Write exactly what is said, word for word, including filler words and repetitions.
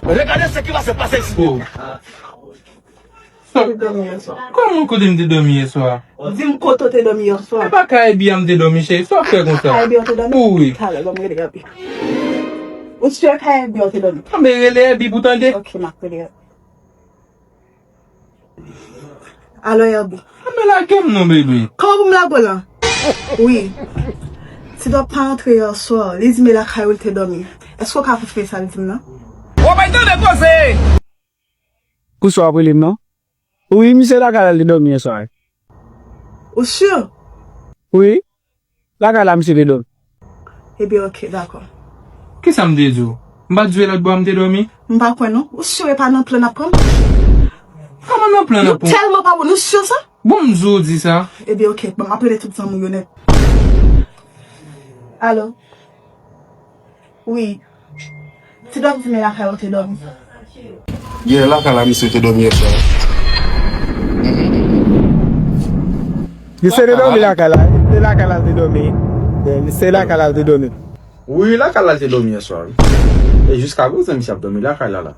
Regardez ce qui va se passer ici. Oh. Sa w te dòmi yè swa? Kòman, kote m te dòmi yè swa? Di m kote w te dòmi yè swa. E pa kay Ebi a m te dòmi, cheri. Sa w fè konsa? Kay Ebi a w te dòmi? Wi. Talè, ban m rele Ebi. Ou si kay Ebi a w te dòmi? Anben, rele Ebi pou tande. Ok, m ap rele Ebi. Alo, Ebi. Anben, lage m non, bebe. Kòman pou m lage w la? Wi. Ti Dòk pa antre yè swa. Li di m e lakay ou l te dòmi. Èske w ka konfime sa l di m nan? W ap bay tande koze! Poukisa w ap rele m non? Wi, misye lakay la l te dòmi yè swa. Ou si? Wi, lakay la misye te dòmi. Ebyen, ok, dakò. Kisa m te di w? M pa t di w e lòt bò a m te dòmi? M pa kwè non. Ou si e pa nan plan n ap pran m? Kòman nan plan n ap pran w? Nou tèlman pa bon, nou si sa? Bon, m di w di sa. Ebyen, ok, bon, m ap rele tout zanmi w yo nèt. Alo? Wi. Ti Dòk di m e lakay ou te dòmi. Yeah, lakay la misye te dòmi yè swa. Misye te dòmi lakay la. Se lakay la l te dòmi. Yeah, se lakay la l te dòmi. Wi, lakay la l te dòmi yè swa, wi. E jiska prezan misye ap dòmi lakay la la.